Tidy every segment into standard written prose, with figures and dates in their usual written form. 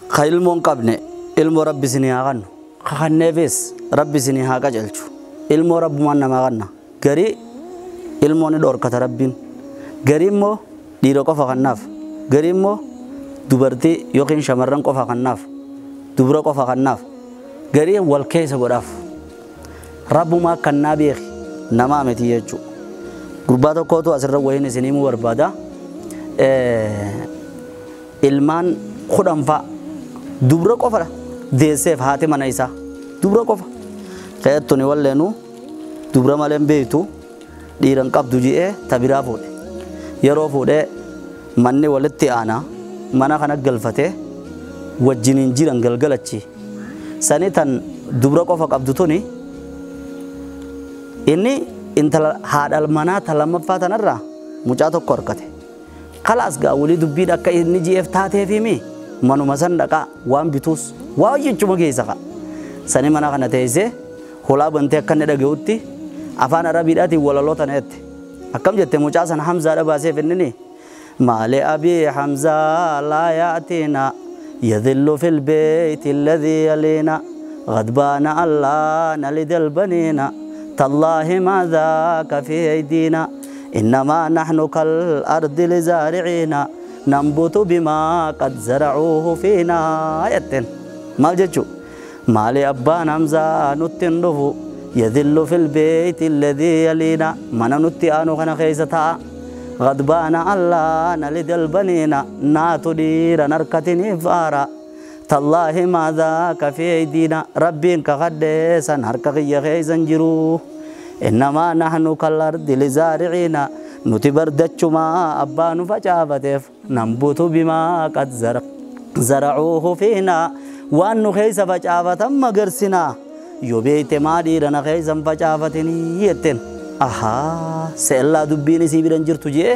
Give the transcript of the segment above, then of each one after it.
Ka ilmoo hin qabne ilmoo Rabbi isinii haa kennu. Ka kenneefis Rabbi isinii haa qajeelchu. Ilmoo Rabbumaan namaa kenna. Garii ilmoo ni dhorkata Rabbiin. Garii immoo dhiira qofa kennaaf. Garii immoo dubartii yookiin shamarran qofa kennaaf. Dubra qofa kennaaf. Garii wal keessa godhaaf. Rabbumaa kannaa beeki namaa miti jechuudha. Gurbaa tokkootu asirra wayiin isin himuu barbaada. Ilmaan 10 fa'a dubra qofa deesseef haati mana isaa dubra qofa. Keettuni walleenuu dubra malee hin beektu dhiira hin qabdu ji'ee ta biraa fuudhe. Yeroo fuudhee manni walitti aanaa mana kana galfatee wajjiniin jiran galgalachi. Sani tan dubra qofa qabdu tuni inni intala haadha manaa ta lammaffaa tanarraa mucaa tokko harkate. Kalaas gaa walii dubbiin akka inni ji'eef taateefimi manuma san dhaqaa waan bituus waa hojjechuma keessa ka'a. Sani mana kana teessee hulaa bantee akka inni dhaga'utti afaan Arabiidhaatiin walaloo tana jette. Akkam jette mucaa sana Hamzaadha baaseef innini maali abii Hamzaa laa ya'tiina yadhillu fil beeyti alladhii yaliina ghadbaana allaa nalidal baniina tallaahi maa dhaaka fi aydiina innamaa nahnu kal ardi lizaari'iina nambutu bimaa qad zaracuuhu fiinaa jetteen. Maal jechuu? Maali abbaan Hamzaa nutti hin dhufu yadhillu fil beeyti alladhii yaliina mana nutti aanu kana keessa ta'a. Ghadbaana allaa nalidal baniina naatu dhiiran harkatiniif aara. Tallaahi maa dhaaka fi aydiina Rabbiin kakadhee san harka kiyya keessa hin jiru. Innamaa nahnu kal ardi lizaari'iina nuti bardachumaa abbaa nu facaafateef nambutu bimaa qad zaracuuhu fiinaa waan nu keessa facaafatan magarsinaa yoo beekte maa dhiira na keessa hin facaafatinii jetteen. Ahaa seellaa dubbiin isii bira hin jirtu jee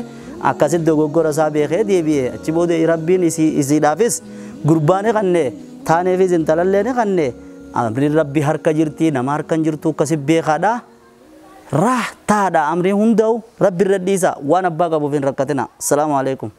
akkasitti dogoggora isaa beekee deebi'e. Achi booda Rabbiin isiidhaafis gurbaa ni kanne taaneefis intalallee ni kanne. Amriin Rabbi harka jirti nama harka hin jirtu akkasi beekaadha. Rah taadha amrii hunda'u Rabbi irra dhiisa waan abbaa qabuuf hin rakkatina. Assalaamu alaikum.